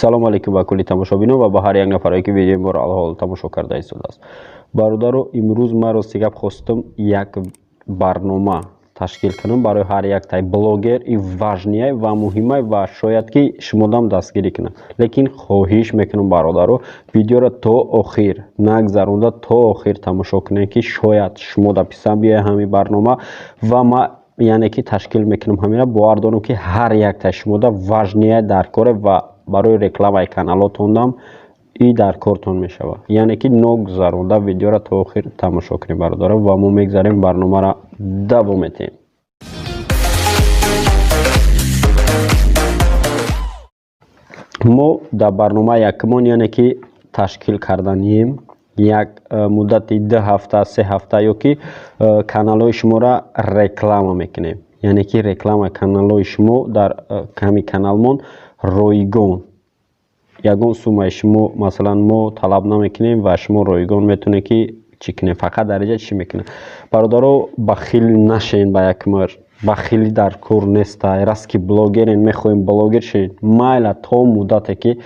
Салому алейкум ба кулли тамошобинон ва ба ҳар як нафаре, ки видеои моро алҳол тамошо карда истодааст. Бародаро, имрӯз ман рости гап хостам як барнома ташкил кунам барои ҳар як тай блогер, и важный ва муҳимай ва шояд ки шумодам дастгирӣ кунам. Лекин хоҳиш мекунам, бародаро, видеоро то охир нагзаронда, то охир тамошо кунед, ки шояд шумо да писанд биёяд ҳамин барнома. Ва ман, яъне ки, ташкил мекунам ҳамина, бовар дорам, ки ҳар яктай шумода важный дар коре ва барои рекламаи каналотондам и дар кортон мешавад. Яъне ки ногзаронда видеоро то охир тамошо кунед, бародаро, ва мо мегзарем, барномаро давом медиҳем. Мо дар барномаи якумон, яъне ки, ташкил карданием як муддати 2 ҳафта, 3 ҳафта ё ки каналҳои шуморо реклама мекунем, яъне ки рекламаи каналҳои шумо дар ҳамин каналмон ройгон, ягон суммаи шумо, масалан, мо талаб намекунем ва шумо ройгон метавонед ки чӣ кунем. Фақат дар инҷа чӣ мекунем, бародаро? Бахил нашен, ба якмар бахилӣ дар кор неста. Раст ки блогерен, мехоҳем блогер шед, майла, то муддате ки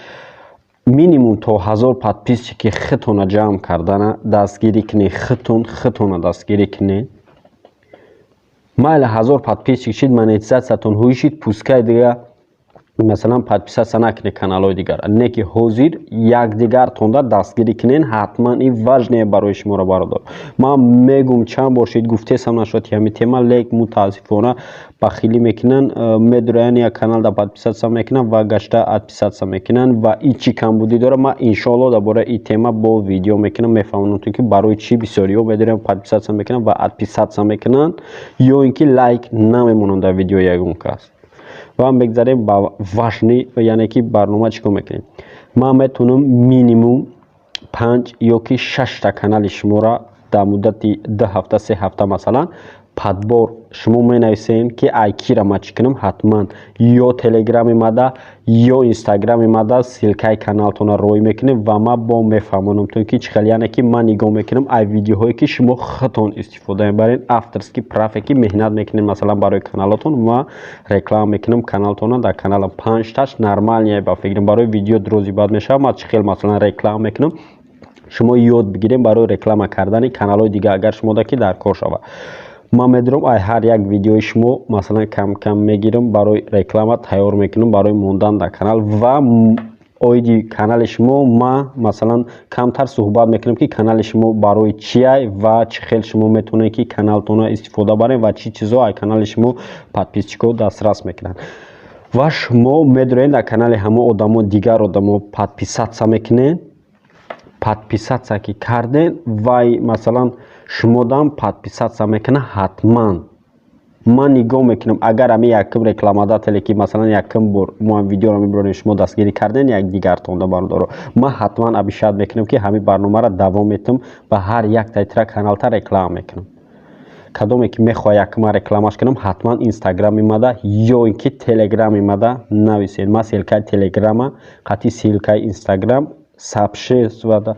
минимум то 1000 подписчики худтона ҷамъ кардана дастгирӣ кунед, худтон худтона дастгирӣ кунед. Майла, 1000 подписчик шид, монетизатсиятон ҳуй шид, пускай дига, масалан, подписаться накунед каналҳои дигар, не ки ҳозир якдигартонда дастгирӣ кунед ҳатман. И важный барои шуморо, бародар, ман мегум, чанд бор шид гуфтесам нашуд ҳамин тема, лек мутаассифона бахилӣ мекунанд, медуроянд, як каналда подписаться мекунанд ва гашта отписаться мекунанд. Ва и чӣ камбудӣ дорад, ман иншоалло дар бораи ин тема бо видео мекунам, мефаҳмонам, ки барои чӣ бисёриҳо медуроянд, подписаться мекунанд ва отписаться мекунанд ё ин ки лайк намемонанд дар видеои ягон кас. Ва мегзарем ба важный, яъне ки барнома чӣ кор мекунем. Ман метавонам минимум панҷ ё ки шашта канали шуморо дар муддати 2 ҳафта, 3 ҳафта, масалан, подбор. Шумо менависем, ки ай кира ман чӣ кунам, ҳатман ё телеграми мада, ё инстаграми мада ссылкаи каналтонро рой мекунем ва ман бо мефаҳмонам то ки чӣ хел. Яъне ки ман нигоҳ мекунам ай видеоҳое, ки шумо худтон истифода мебаред, авторский прав, ки меҳнат мекунед, масалан, барои каналотон, ма реклама мекунам каналтонро дар каналам. Панҷташ нормальный ба фикрам, барои видео дрози бад мешавад. Ман чӣ хел, масалан, реклама мекунам, шумо ёд бигирем барои реклама кардани каналҳои дигар. Агар шумода ки дар кор шавад, ман медурам, ай ҳар як видеои шумо, масалан, кам кам мегирам, барои реклама тайёр мекунам, барои мондан дар канал. Ва оиди канали шумо ман, масалан, камтар суҳбат мекунам, ки канали шумо барои чиай ва чӣ хел шумо метавонед, ки каналтонро истифода барем ва чӣ чизо ай канали шумо подписчикҳо дастрас мекунанд. Ва шумо медуроед, дар канали ҳамон одамо, дигар одамо подписаться мекунед. Подписаться ки кардем, вай, масалан, шумодам подписаться мекунад ҳатман. Ман нигоҳ мекунам, агар ҳамин якум рекламодателе, ки, масалан, якум бор мо видеоро мебиронем, шумо дастгирӣ кардем якдигартонда, бародаро, ман ҳатман обещать мекунам, ки ҳамин барномаро давом метам ва ҳар як тайтра каналта реклама мекунам. Кадоме ки мехоҳад якума рекламаш кунам, ҳатман инстаграми мада ё ин ки телеграми мада нависед. Ман ссылкаи телеграма қатъи ссылкаи инстаграм сообщество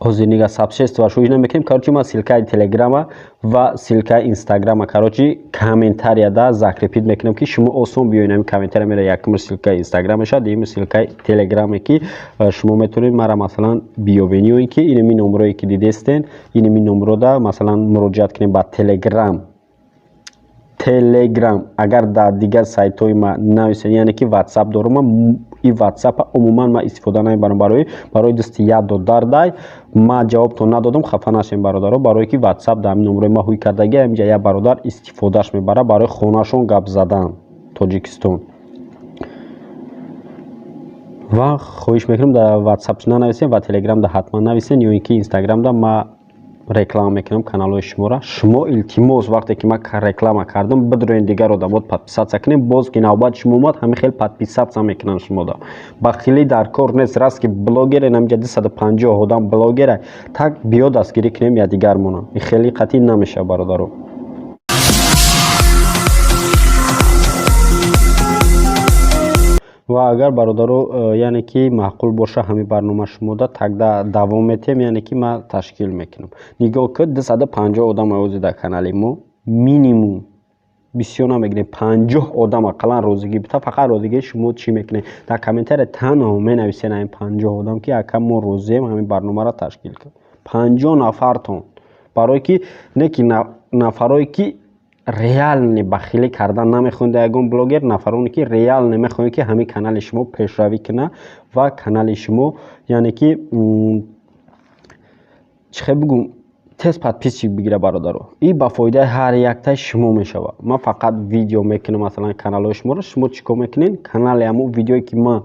ҳозир нига сообщество шоиш намекунем. Короче, ман ссылкаи телеграма ва ссылкаи инстаграма, короче, комментарияда закрепить мекунам, ки шумо осон биёед. Ҳамин комментария мера, якум ссылкаи инстаграм мешавад, дуюм ссылкаи телеграме, ки шумо метавонед мара, масалан, биёбед, ё ин ки инами номерое, ки дидестен, инами номерода, масалан, муроҷиат кунед ба телеграм. Агар дар дигар сайтҳои ма нависед, яъне ки ватсап дорум, и ватсапа умуман ман истифода намебарам. Барои дасти як додардай ман ҷавобтон надодам, хафа нашем, бародаро, барое ки ватсап дар ҳамин номерои ман ҳуй кардаги, ҳаминҷа як бародар истифодаш мебарад барои хонашон гап задан, Тоҷикистон. Ва хоҳиш мекунам, дар ватсап нанависем ва телеграмда ҳатман нависен ё ин ки инстаграмда. Ма реклама мекунам каналҳои шуморо. Шумо, илтимос, вақте ки ман реклама кардам, бидроен, дигар одамот подписаться кунем. Боз ки навбати шумо омад, ҳамин хел подписаться мекунанд шумода. Бахилӣ дар кор нест. Раст ки блогере, намиҷа 250 одам блогере, так биё дастгирӣ кунем якдигармона. Ин хеле қатъӣ намешавад, бародаро. Ва агар, бародаро, яъне ки маъқул боша ҳамин барнома шумода, тогда давом метиҳем, яъне ки ман ташкил мекунам. Нигоҳ кун, 250 одам ози дар канали мо минимум. Бисёр намегирем, 50 одам ақаллан розигӣ бита. Фақат розигии шумо чӣ мекунед? Дар комментария танҳо менависед ҳамин 50 одам, ки ака, мо розием, ҳамин барномаро ташкил кун. 50 нафартон, барое ки не ки нафарое ки реально бахилӣ кардан намехоҳед дар ягон блогер, нафароне ки реально мехоҳед, ки ҳамин канали шумо пешравӣ кунад ва канали шумо, яъне ки чӣ хел бигӯм, тез подписчик бигира. Бародаро, и ба фоидаи ҳар яктаи шумо мешавад. Ман фақат видео мекунам, масалан, каналҳои шуморо. Шумо чӣ кор мекунед? Канали ҳамон видеое ки ман,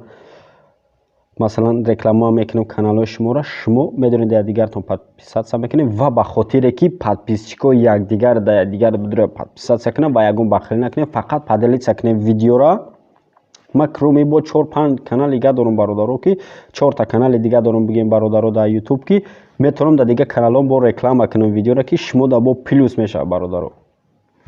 масалан, реклама мекунам каналҳои шуморо, шумо медонед, якдигартон подписаться мекунед ва ба хотире ки подписчикҳои якдигар дар якдигар подписаться кунанд ва ягон бахилӣ накунед, фақат поделиться кунед видеоро. Ман кроме бо чор панҷ канали дига дорам, бародаро, ки чорта канали дига дорам, бигем, бародаро, дар Ютуб, ки метавонам дар дигар каналҳо бо реклама кунам видеоро, ки шумо дар бо плюс мешавад. Бародаро,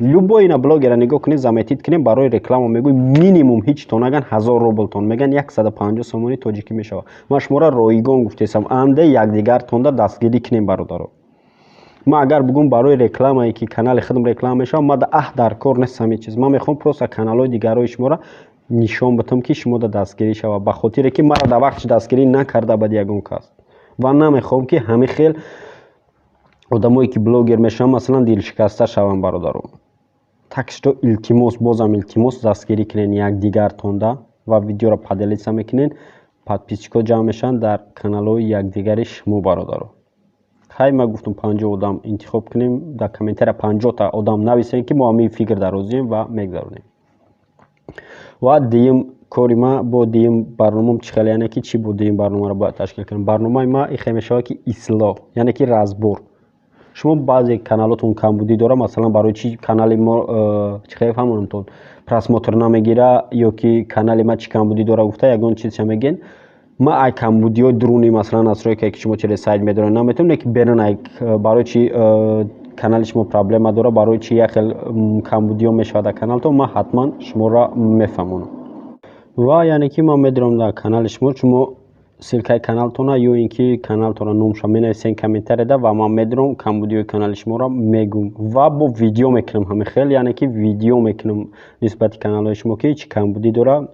любой ина блогера нигоҳ кунед, заметить кунед, барои реклама мегӯй, минимум ҳеҷ то наган 1000 рублтон меган, 150 сомони тоҷикӣ мешавад. Ман шуморо ройгон гуфтесам, анде якдигартонда дастгирӣ кунем, бародаро. Ман агар бигӯм, барои рекламае ки канали худам реклама мешавад, ман дар кор нест ҳамин чиз. Ман мехоҳам просто каналҳои дигарҳои шуморо нишон бидам, ки шумо да дастгирӣ шавад, ба хотире ки маро дар вақтш дастгирӣ накарда бад ягон кас ва намехоҳам, ки ҳамин хел одамое ки блогер мешаванд, масалан, дилшикаста шаванд, бародаро. Так что илтимос, бозам илтимос, дастгирӣ кунед якдигартонда ва видеоро поделиться мекунед, подписчикҳо ҷамъ мешаванд дар каналҳои якдигари шумо, бародаро. Хай, ман гуфтам, 50 одам интихоб кунем, дар комментария 50-та одам нависем, ки мо ҳамин фикр дар розием ва мегзаронем. Ва дуюм кори ма бо дуюм барномам чӣ хел, яъне ки чӣ бо дуюм барномаро бояд ташкил кунем? Барномаи ма ихе мешавад, ки ислоҳ, яъне ки разбор. Шумо баъзе каналотон камбудӣ дорад, масалан, барои чӣ канали мо, чӣ хел фаҳмонамтон, просмотр намегира ё ки канали ма чӣ камбудӣ дора гуфта, ягон чизша мегӯен. Ма ай камбудиҳои дуруни, масалан, настройкае ки шумо через сайт медоред, наметавонем, лекин берун ай барои чӣ канали шумо проблема дорад, барои чӣ як хел камбудиҳо мешавад дар каналтон, ман ҳатман шуморо мефаҳмонам. Ва яъне ки ман медорам дар канали шумо, шумо ссылкаи каналтона ё ин ки каналтона номша менависен комментарияда ва ман медорам, камбудиҳои канали шуморо мегӯм ва бо видео мекунам ҳамин хел, яъне ки видео мекунам нисбати каналҳои шумо, ки чӣ камбудӣ дорад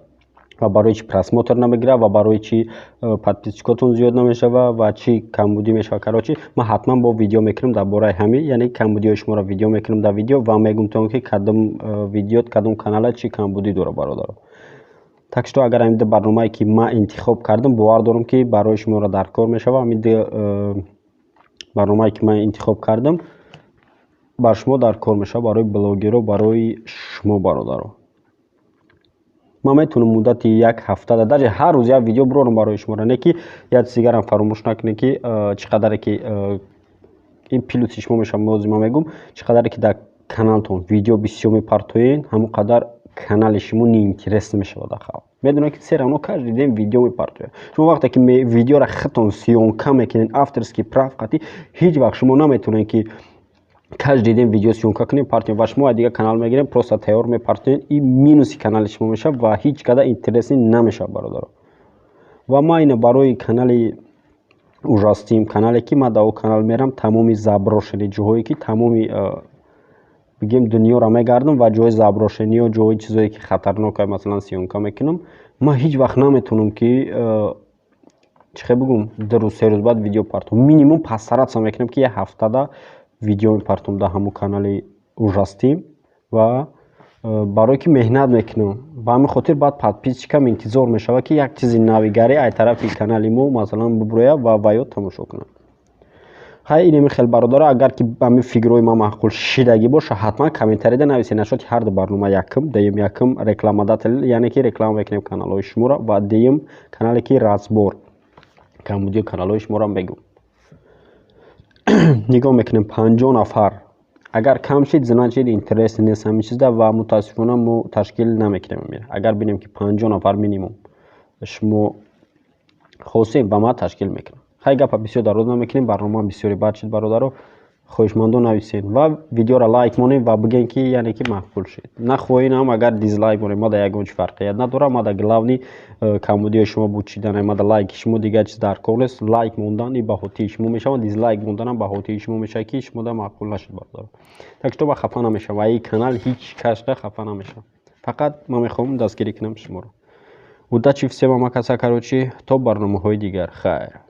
ва барои чӣ просмотр намегирад ва барои чӣ подписчикотон зиёд намешавад ва чӣ камбудӣ мешавад. Короче, ман ҳатман бо видео мекунам дар бораи ҳамин, яъне камбудиҳои шуморо видео мекунам дар видео ва мегӯм ки кадом видео, кадом канала чӣ камбудӣ дорад, бародаро. Так что агар ҳамин ду барномае ки ман интихоб кардам, бовар дорам, ки барои шуморо дар кор мешавад. Ҳамин ду барномае ки ман интихоб кардам, бар шумо дар кор мешавад, барои блогерҳо, барои шумо, бародаро. Ман метавонам муддати як ҳафта, даже ҳар рӯз як видео бирорам барои шуморо, не ки як чиз дигарам фаромӯш накунед, ки чӣ қадаре ки ин плюси шумо мешавад. Ҳозир ман мегӯм, чӣ қадаре ки дар каналтон видео бисёр мепартоед, ҳамон қадар канали шумо неинтересно мешавад. Ахав медонед, ки все равно каждый день видео мепартояд. Шумо вақте ки видеоро худтон съёмка мекунед, авторский прав қатӣ, ҳеҷ вақт шумо наметавонед, ки каждый день видео съёмка кунед, партоед ва шумо аз дигар канал мегиред, просто тайёр мепартоед. Ин минуси канали шумо мешавад ва ҳеҷ қадар интересный намешавад, бародаро. Ва ман ина барои канали Ужастим, канале ки ман дар о канал мерам, тамоми заброшенный ҷоҳое ки тамоми, бигем, дунёро мегардам ва ҷои заброшенныйҳо, ҷои чизое ки хатарнока, масалан, съёмка мекунам. Ман ҳеҷ вақт наметавонам, ки чӣ хел бигӯм, 2 рӯз, 3 рӯз баъд видео партом. Минимум постараться мекунам, ки як ҳафтада видео мепартом дар ҳамон канали Ужастим ва барое ки меҳнат мекунам. Ба ҳамин хотир баъд подписчикам интизор мешавад, ки як чизи навигарӣ аз тарафи канали мо, масалан, бубурояд ва ва ё тамошо кунад. Хай, инами хел, бародаро. Агар ки ҳамин фикрҳои ман маъқул шидагӣ боша, ҳатман комментарияда нависед нашоти ҳар ду барнома: якум, дуюм. Якум рекламодатель, яъне ки реклама мекунем каналҳои шуморо, ва дуюм канале ки разбор камбудиҳои каналҳои шуморо мегӯм. Нигоҳ мекунем, 50 нафар агар кам шид, значит, интерес нест ҳамин чизда ва мутаассифона мо ташкил намекунем. Агар бинем, ки 50 нафар минимум шумо хостем, ба ман ташкил мекунам. Хай, гапа бисёр дароз намекунем, барномаам бисёре бад шуд, бародаро. Хоҳишмандон, нависен ва видеоро лайк монем ва бигӯем, ки яъне ки маъқул шуд. Нахоҳем, агар дизлайк монем, мада ягон чи фарқият надорам. Мада главный камбудиҳои шумо буд чиданай. Мада лайки шумо, дигар чиз дар кор нест. Лайк мондан и ба хотири шумо мешавад, дизлайк монданам ба хотири шумо мешавад, ки шумода маъқул нашуд, бародаро. Так что ма хафа намешавам ва ин канал ҳеҷ касда хафа намешавам. Фақат ман мехоҳам дастгирӣ кунам шуморо. Удачи всем, амакаса. Короче, то барномаҳои дигар, хайр.